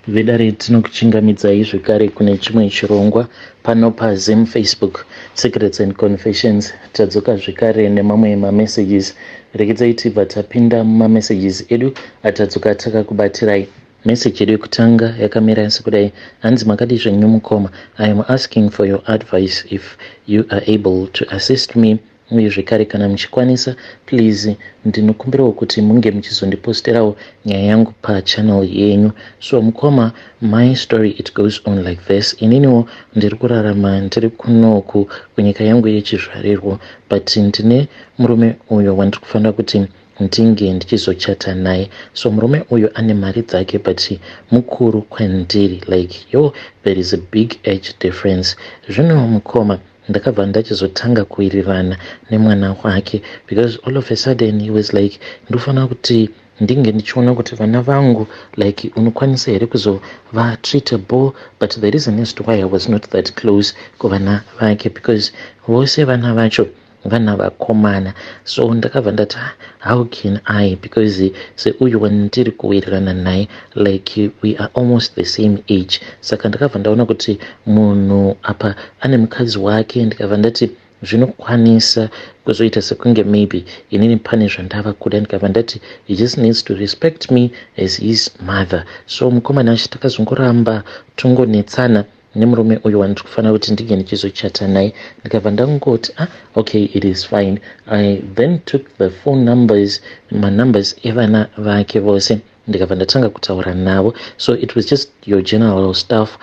Vedare, tinokuchingamidzai zvekare kune chimwe chirongwa pano paZim Facebook Secrets and Confessions. Tadzoka zvekare nemamwe mamessages. Regedzai tibva tapinda mumamessages edu atadzoka takakubatirai. Message yedu yekutanga yakamira sekudai. Hanzi, "Makadi zvenyu mukoma? I am asking for your advice if you are able to assist me. Uye zvekare kana muchikwanisa, please, ndinokumbirawo kuti munge muchizondiposterawo nyaya yangu pachannel yenyu. So mukoma, my story, it goes on like this. Ininiwo ndiri kurarama ndiri kunoku kunyika yangu yechizvarirwo, but ndine murume uyo wandiri kufanira kuti ndinge ndichizochata naye. So murume uyu ane mari dzake, but mukuru kwandiri, like yo, there is a big age difference. Zvino mukoma, ndakabva ndachizotanga kuwirirana nemwana wake because all of a sudden he was like, 'Ndofanira kuti ndinge ndichiona kuti vana vangu, like, unokwanisa here kuzovatreatable?' But the reason as to why I was not that close kuvana vake, because vose vana vacho vana vakomana. So ndakabva ndati, 'How can I?' Because seuyu wandiri kuwirirana naye, like, we are almost the same age. Saka ndakabva ndaona kuti munhu apa ane mukadzi wake. Ndikabva ndati zvinokwanisa kuzoita sekunge maybe inini pane zvandava kuda. Ndikabva ndati he just needs to respect me as his mother. So mukomana acho, takazongoramba tongonetsana nemurume uyu wandiri kufanira kuti ndinge ndichizochata naye. Ndikabva ndangoti, 'Ah, okay, it is fine.' I then took the phone numbers, manumbers evana vake vose, ndikabva ndatanga kutaura navo. So it was just your general stuff,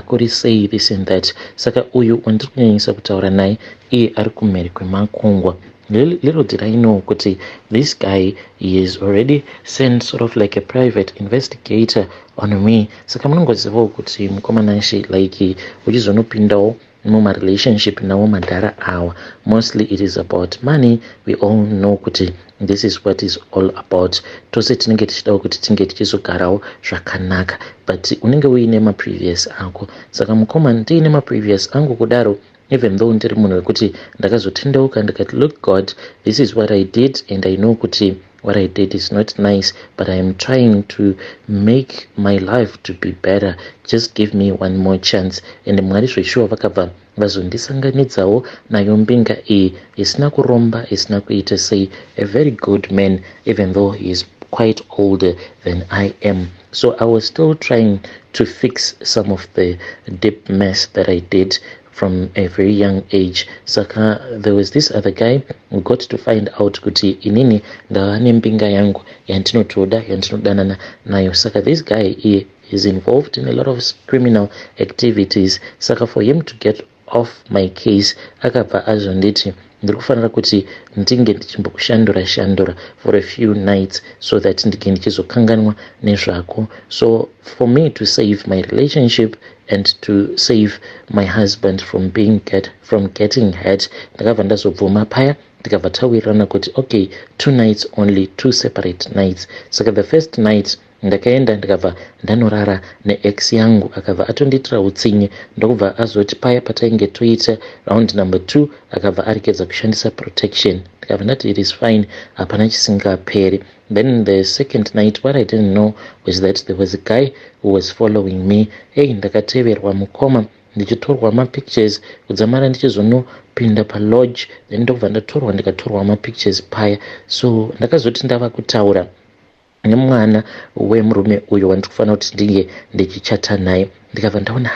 kuri sei, this and that. Saka uyu wandiri kunyanyisa kutaura naye, iye ari kumhiri kwemakungwa. Little did I know kuti this guy, he has already sent sort of like a private investigator on me. Saka munongozivawo kuti mukomana, like, uchizonopindawo mumarelationship nawo madhara awa, mostly it is about money. We all know kuti this is what is all about. Tose tinenge tichidawo kuti tinge tichizogarawo zvakanaka, but unenge uine maprevious ako. Saka mukoma, ndiine maprevious angu kudaro, even though ndiri munhu wekuti ndakazotendeuka, ndikati, 'Look God, this is what I did, and I know kuti what I did is not nice, but I am trying to make my life to be better. Just give me one more chance.' And Mwari zveshuwa vakabva vazondisanganidzawo nayo mbinga iyi, isina kuromba, isina kuita sei, a very good man, even though he is quite older than I am. So I was still trying to fix some of the deep mess that I did from a very young age. Saka there was this other guy who got to find out kuti inini ndava nembinga yangu yandinotoda, yandinodanana nayo. Saka this guy, he is involved in a lot of criminal activities. Saka for him to get off my case, akabva azonditi, 'Ndiri kufanira kuti ndinge ndichimbokushandura shandura for a few nights so that ndinge ndichizokanganwa nezvako.' So for me to save my relationship and to save my husband from getting hurt, ndakabva ndazobvuma paya. Ndikabva tawirirana kuti, okay, two nights only, two separate nights. Saka the first night ndakaenda, ndikabva ndanorara neex yangu. Akabva atondiitira utsinye, ndokubva azoti paya patainge toita round number two, akabva aregedza kushandisa protection. Ndikabva ndati, 'It is fine, hapana chisingaperi.' Then the second night, what I didn't know was that there was a guy who was following me. Ei, ndakateverwa mukoma, ndichitorwa mapictures kudzamara ndichizonopinda palodge. Then ndokubva ndatorwa, ndikatorwa mapictures paya. So ndakazoti ndava kutaura nemwana wemurume uyo wandiri kufanira kuti ndinge ndichichata naye, ndikabva ndaona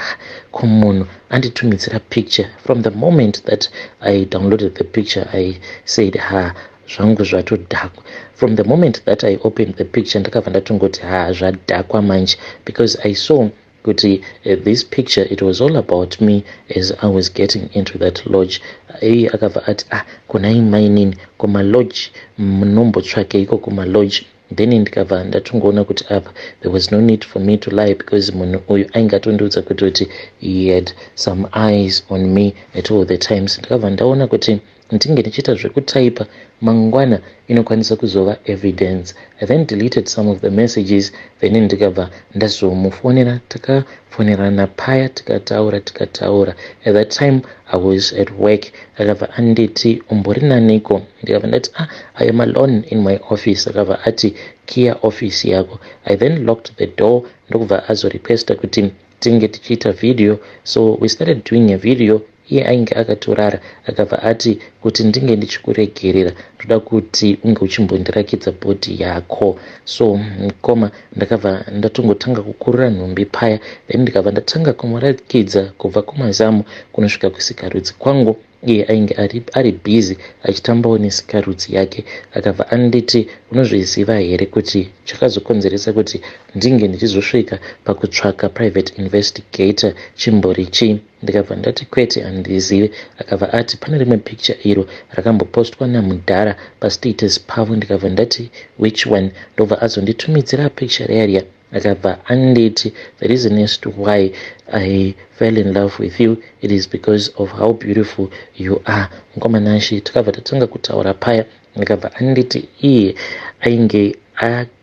kumunhu anditumidzira picture. From the moment that I downloaded the picture, I said, 'Ha, zvangu zvatodhakwa.' From the moment that I opened the picture, ndakabva ndatongoti, 'Ha, zvadhakwa manje,' because I saw kuti this picture, it was all about me as I was getting into that lodge. Iye akabva ati, 'Ah, kunai mainini, kumalodge munombotsvakeiko kumalodge?' Then ndikabva ndatongoona kuti apa there was no need for me to lie, because munhu uyu ainge atondiudza kuti he had some eyes on me at all the times. Ndakabva ndaona kuti Ndinge ndichiita zvekutaipa mangwana inokwanisa kuzova evidence. I then deleted some of the messages, then ndikabva ndazomufonera. Takafonerana paya, tikataura, tikataura. At that time I was at work. Akabva anditi, "Umbori naniko?" Ndikabva ndati, "Ah, I am alone in my office." Akabva ati, "Kiya office yako." I then locked the door, ndokubva azorequesta kuti tinge tichiita video. So we started doing a video. Iye ainge akatorara. Akabva ati, "Kuti ndinge ndichikuregerera, ndoda kuti unge uchimbondirakidza body yako." So mukoma, ndakabva ndatongotanga kukurura nhumbi paya, then ndikabva ndatanga kumurakidza kubva kumazamu kunosvika kusikarudzi kwangu. Iye ainge ari busy achitambawo nesikarudzi yake. Akabva anditi, "Unozviziva here kuti chakazokonzeresa kuti ndinge ndichizosvika pakutsvaka private investigator chimbori chii?" Ndikabva ndati, "Kwete, handizive." Akabva ati, "Pane rimwe picture iro rakambopostwa namudhara pastatus pavo." Ndikabva ndati, "Which one?" Ndobva azonditumidzira picture riya riya. Akabva anditi, "The reason as to why I fell in love with you, it is because of how beautiful you are." Mukoma Nashe, takabva tatanga kutaura paya. Akabva anditi iye ainge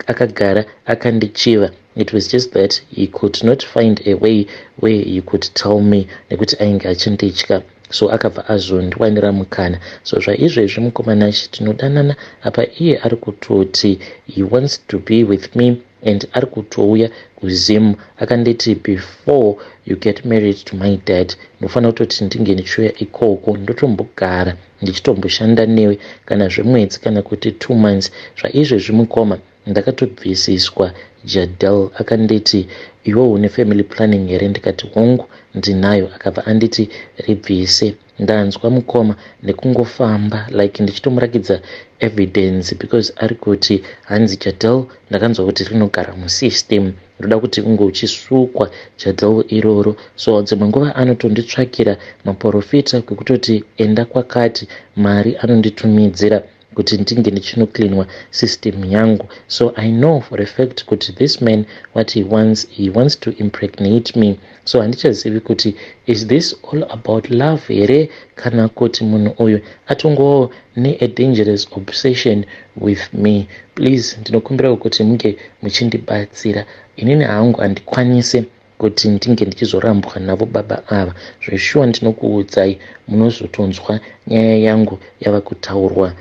akagara akandichiva. It was just that he could not find a way where he could tell me nekuti ainge achinditya. So akabva azondiwanira mukana. So zvaizvezvi, mukoma Nashe, tinodanana. Apa iye ari kutoti he wants to be with me and ari kutouya kuZim. Akanditi, "Before you get married to my dad, ndofanira kutoti ndinge ndichiuya ikoko, ndotombogara ndichitomboshanda newe kana zvemwedzi kana kuti 2 months." Zvaizvezvi, mukoma, ndakatobvisiswa Jadel. Akanditi, "Iwe une family planning here?" Ndikati, "Hongu, ndinayo." Akabva anditi, "Ribvise." Ndanzwa, mukoma, nekungofamba like ndichitomurakidza evidence, because ari kuti hanzi Jadel ndakanzwa kuti rinogara musystem, ndoda kuti unge uchisukwa Jadel iroro. So dzimwe nguva anotonditsvakira maprofita kwekutoti enda kwakati, mari anonditumidzira kuti ndinge ndichinocleanwa system yangu. So I know for a fact kuti this man, what he wants, he wants to impregnate me. So handichazivi kuti is this all about love here, kana kuti munhu uyu atongowo nea dangerous obsession with me. Please, ndinokumbirawo kuti munge muchindibatsira. Inini hangu handikwanisi kuti ndinge ndichizorambwa navo baba ava. Zveshuwa, ndinokuudzai, munozotonzwa nyaya yangu yava kutaurwa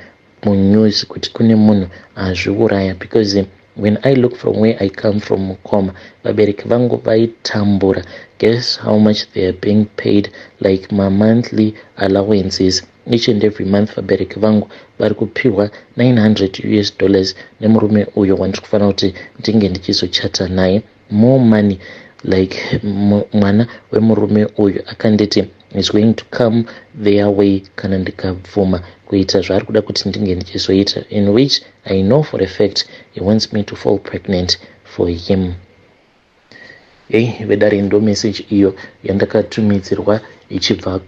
munews kuti kune munhu azviuraya, because when I look from where I come from, mukoma, vabereki vangu vaitambura. Guess how much they are being paid, like mamonthly allowances each and every month? Vabereki vangu vari kupiwa US$900 nemurume uyo wandiri kufanira kuti ndinge ndichizochata naye. More money, like mwana wemurume uyu akanditi is going to come their way kana ndikabvuma kuita zvaari kuda kuti ndinge ndichizoita, in which I know for a fact he wants me to fall pregnant for him. Ei vedare, ndo message iyo yandakatumidzirwa ichibva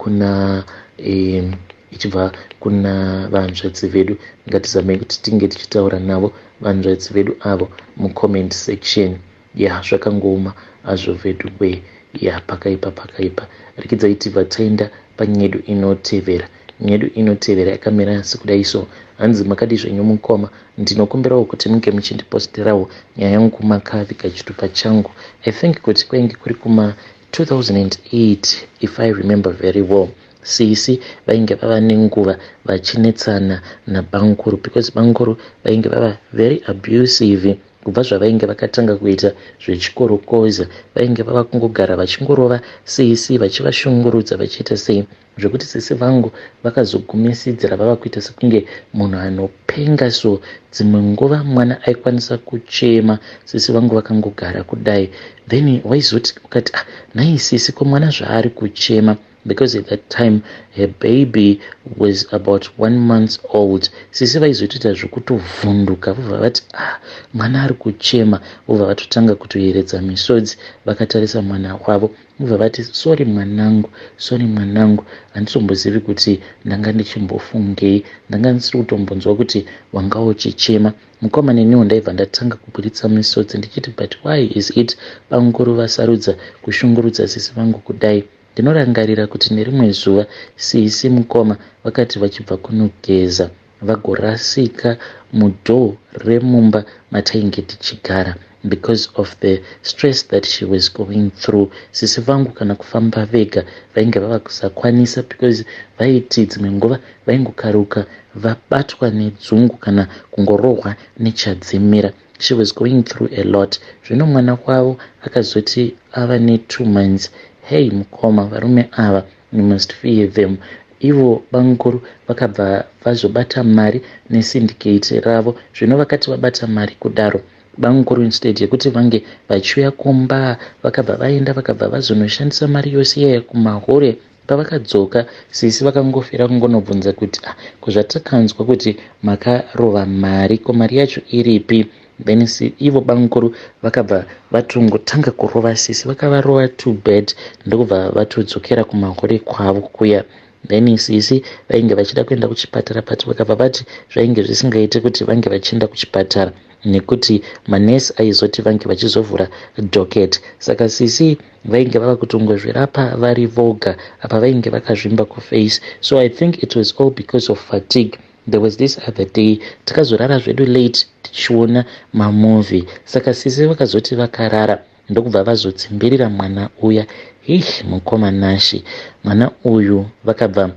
kuna vanzvadzi vedu. Ngatizamei kuti tinge tichitaura navo vanzvadzi vedu avo mucomment section. Ya, zvakangooma azvo vedu we. Ya, pakaipa, pakaipa. Rekidzai tibva taenda panyedu inotevera. Nyedu inotevera yakamira sekudai so. Hanzi, "Makadi zvenyu mukoma? Ndinokumbirawo kuti munge muchindiposterawo nyaya yangu makaviga chitupa changu. I think kuti kwainge kuri kuma 2008, if I remember very well. Sisi vainge vava nenguva vachinetsana nabanguru, because banguru vainge vava very abusive kubva zvavainge vakatanga kuita zvechikorokoza. Vainge vava kungogara vachingorova sisi, vachivashungurudza, vachiita sei, zvekuti sisi vangu vakazogumisidzira vava kuita sekunge munhu anopenga. So dzimwe nguva mwana aikwanisa kuchema, sisi vangu vakangogara kudai. Then waizoti ukati, 'Ah, nhai sisi, ko mwana zvaari kuchema?' Because at that time her baby was about 1 month old. Sisi vaizotoita zvekutovhunduka, vobva vati, 'Ah, mwana ari kuchema.' Vobva vatotanga kutoyeredza misodzi vakatarisa mwana wavo, vobva vati, 'Sorry mwanangu, sorry mwanangu, handitombozivi kuti ndanga ndichimbofungei. Ndanga ndisiri kutombonzwa kuti wanga uchichema.' Mukoma, neniwo ndaibva ndatanga kuburitsa misodzi ndichiti, 'But why is it banguru vasarudza kushungurudza sisi vangu kudai?' Ndinorangarira kuti nerimwe zuva sisi mukoma vakati vachibva kunogeza vagorasika mudoor remumba matainge tichigara because of the stress that she was going through. Sisi vangu kana kufamba vega vainge vava kusakwanisa because vaiti dzimwe nguva vaingokaruka vabatwa nedzungu kana kungorohwa nechadzimira. She was going through a lot. Zvino mwana wavo akazoti ava ne2 months, hey mukoma, varume ava, you must fear them. Ivo bamukuru vakabva vazobata mari nesyndicate ravo. Zvino vakati vabata mari kudaro, bamukuru instead yekuti vange vachiuya kumba, vakabva vaenda, vakabva vazonoshandisa mari yose iyaya kumahure. Pavakadzoka, sisi vakangofira kungonobvunza kuti, "Ah, kuzvatakanzwa kuti makarova mari, ko mari yacho iripi?" Then ivo bamukuru vakabva vatongotanga kurova sisi, vakavarova too bad, ndokubva vatodzokera kumahure kwavo kuya. Then sisi vainge vachida kuenda kuchipatara, but vakabva vati zvainge zvisingaiti kuti vange vachienda kuchipatara nekuti manesi aizoti vange vachizovhura docket. Saka sisi vainge vava kutongozvirapa vari voga. Apa vainge vakazvimba kuface, so I think it was all because of fatigue. There was this other day takazorara zvedu late tichiona mamovie. Saka sisi vakazoti vakarara, ndokubva vazotsimbirira mwana uya. Hih, mukoma Nashi, mwana uyu vakabva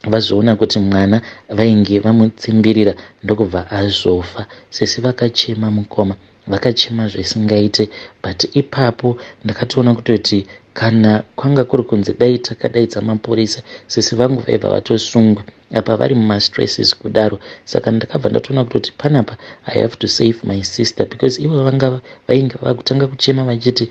vazoona kuti mwana vainge vamutsimbirira, ndokubva azofa. Sisi vakachema, mukoma, vakachema zvisingaite. But ipapo ndakatoona kutoti kana kwanga kuri kunzi dai takadaidza mapurisa, sisi vangu vaibva vatosungwa, apa vari mumastresses kudaro. Saka ndakabva ndatoona kutoti panapa I have to save my sister, because ivo vanga vainge vakutanga kuchema vachiti,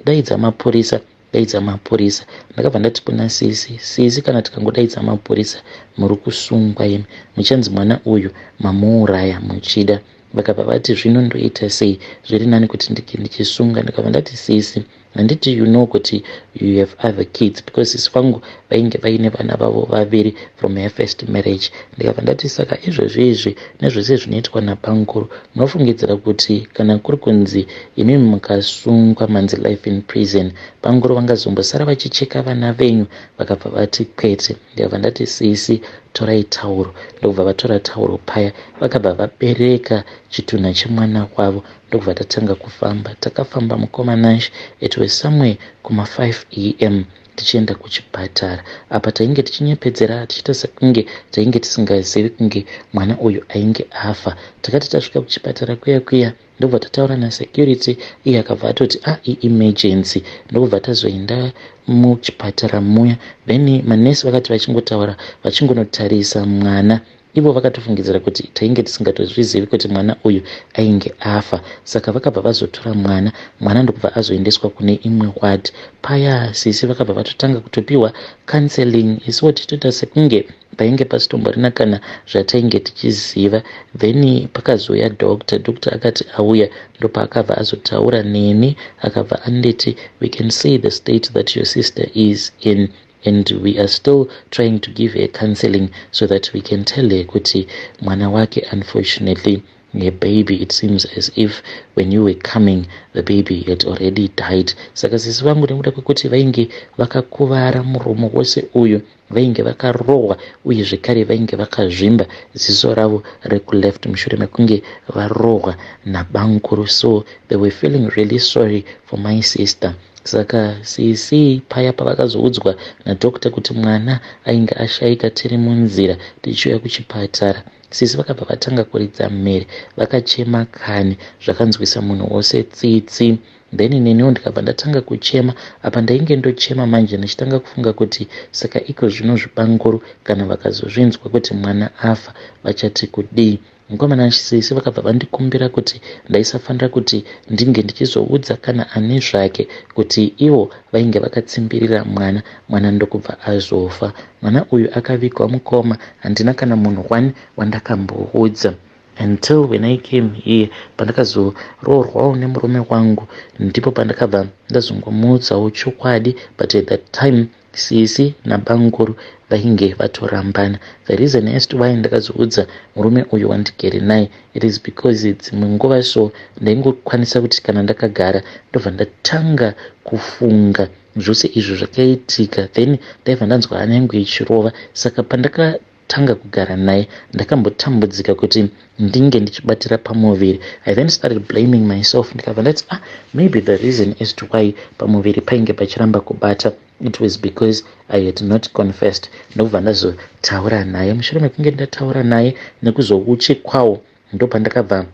"Daidza mapurisa, daidza mapurisa." Ndakabva ndati kuna sisi, "Sisi, kana tikangodaidza mapurisa, muri kusungwa imi, muchanzi mwana uyu mamuuraya muchida." Vakabva vati, "Zvino ndoita sei? Zviri nani kuti ndike ndichisunga." Ndakabva ndati, "Sisi, handiti you know kuti you have other kids?" Because sisi vangu vainge vaine vana vavo vaviri from her first marriage. Ndikabva ndati, "Saka izvozvi izvi nezvese zvinoitwa nabamukuru, munofungidzira kuti kana kuri kunzi imimi mukasungwa, manzi life in prison, bamukuru vangazombosara vachicheka vana venyu?" Vakabva vati, "Kwete." Ndikabva ndati, "Sisi, torai tauro." Ndokubva vatora tauro paya, vakabva vabereka chitunha chemwana wavo, ndokubva tatanga kufamba. Takafamba, mukoma Nash, it was somewhere kuma5 am tichienda kuchipatara. Apa tainge tichinyepedzera, tichiita sekunge tainge tisingazivi kunge mwana uyu ainge afa. Takati tasvika kuchipatara kuya kuya, ndobva tataura nasecurity, iye akabva atoti, "A ah, iemergency." Ndokubva tazoenda muchipatara muya. Then manesi vakati vachingotaura, vachingonotarisa mwana, ivo vakatofungidzira kuti tainge tisingatozvizivi kuti mwana uyu ainge afa. Saka vakabva vazotora mwana, mwana ndokubva azoendeswa kune imwe ward. Paya sisi vakabva vatotanga kutopiwa counseling, isuwo tichitoita sekunge painge pasitomborina kana zvatainge tichiziva. Then pakazouya doctor. Doctor akati auya, ndopaakabva azotaura neni, akabva anditi, "We can see the state that your sister is in and we are still trying to give her counseling so that we can tell her kuti mwana wake, unfortunately, a baby, it seems as if when you were coming, the baby had already died." Saka sisi vangu, nekuda kwekuti vainge vakakuvara muromo wose uyu, vainge vakarohwa, uye zvekare vainge vakazvimba ziso ravo rekuleft mushure mekunge varohwa nabamukuru, so they were feeling really sorry for my sister. Saka sisi paya pavakazoudzwa nadoctor kuti mwana ainge ashayika tiri munzira tichiuya kuchipatara, sisi vakabva vatanga kuridza mhere, vakachema kani, zvakanzwisa munhu wose tsitsi. Then neniwo ndikabva ndatanga kuchema. Apa ndainge ndochema manje, ndichitanga kufunga kuti saka iko zvino zvibamukuru kana vakazozvinzwa kuti mwana afa, vachati kudii? Mukomana, sisi vakabva vandikumbira kuti ndaisafanira kuti ndinge ndichizoudza kana ane zvake kuti ivo vainge vakatsimbirira mwana, mwana ndokubva azofa. Mwana uyu akavigwa, mukoma, handina kana munhu one wandakamboudza until when I came here, pandakazoroorwawo nemurume wangu, ndipo pandakabva ndazongomuudzawo chokwadi. But at that time sisi nabamukuru vainge vatorambana. The reason as to why ndakazoudza murume uyu wandigere naye, it is because dzimwe nguva so ndaingokwanisa kuti kana ndakagara, ndobva ndatanga kufunga. Zvose izvo zvakaitika then ndaibva ndanzwa hana yangu ichirova. Saka pandakatanga kugara naye ndakambotambudzika kuti ndinge ndichibatira pamuviri. I then started blaming myself, ndikabva ndati, "Ah, maybe the reason as to why pamuviri painge pachiramba kubata, it was because I had not confessed." Ndokubva ndazotaura naye. Mushure mekunge ndataura naye nekuzouchikwawo, ndopandakabva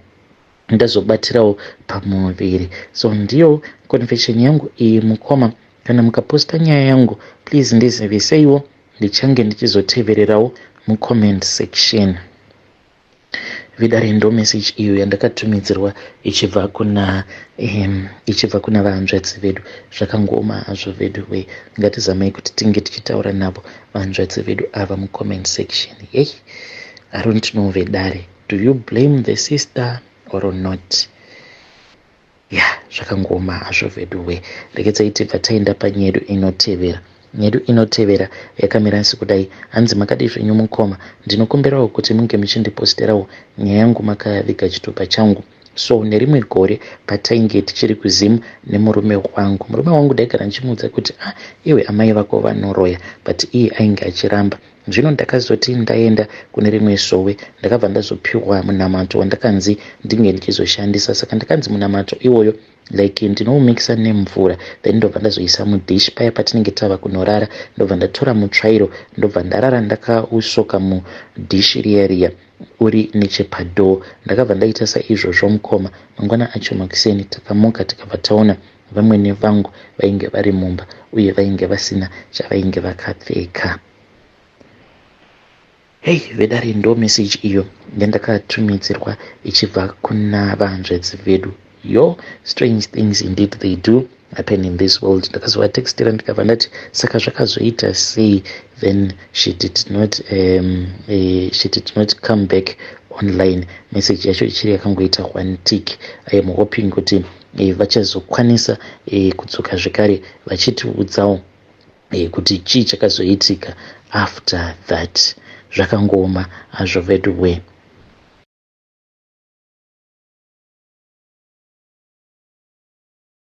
ndazobatirawo pamuviri. So ndiyo confession yangu iyi, mukoma. Kana mukaposta nyaya yangu, please ndiziviseiwo, ndichange ndichizotevererawo mucomment section. Vedare, ndo message iyo yandakatumidzirwa ichibva kuna vahanzvadzi vedu. Zvakangoma hazvo vedu we. Ngatizamai kuti tinge tichitaura navo vahanzvadzi vedu ava mucomment section. Yei, I don't know, vedare, do you blame the sister or not? Ya, zvakangoma hazvo vedu we. Regedzai tibva taenda panyedu inotevera. Nyedu inotevera yakamira sekudai. Hanzi, "Makadii zvenyu mukoma? Ndinokumbirawo kuti munge muchindiposterawo nyaya yangu makaviga chitupa changu. So nerimwe gore patainge tichiri kuZimu nemurume wangu, murume wangu ndaigara ndichimuudza kuti, 'Ah, iwe, amai vako vanoroya,' but iye ainge achiramba. Zvino ndakazoti ndaenda kune rimwe sowe, ndakabva ndazopiwa munamato wandakanzi ndinge ndichizoshandisa. Saka ndakanzi munamato iwoyo, like, ndinoumikisa nemvura, then ndobva ndazoisa mudhishi. Paya patinenge tava kunorara, ndobva ndatora mutsvairo, ndobva ndarara ndakausoka mudhishi riya riya uri nechepadoor. Ndakabva ndaita saizvozvo, mukoma. Mangwana acho makuseni takamuka, tikabva taona vamwene vangu vainge vari mumba uye vainge vasina chavainge vakapfeka." Hei, vedare, ndo meseji iyo yandakatumidzirwa ichibva kuna vahanzvadzi vedu. Yo, strange things indeed they do happen in this world. Ndakazovatextira, ndikabva ndati, "Saka zvakazoita sei?" Then she did not come back online. Message yacho ichiri yakangoita one tick. I am hoping kuti vachazokwanisa kudzoka zvekare vachitiudzawo kuti chii chakazoitika after that. Zvakangoma hazvo vedu we.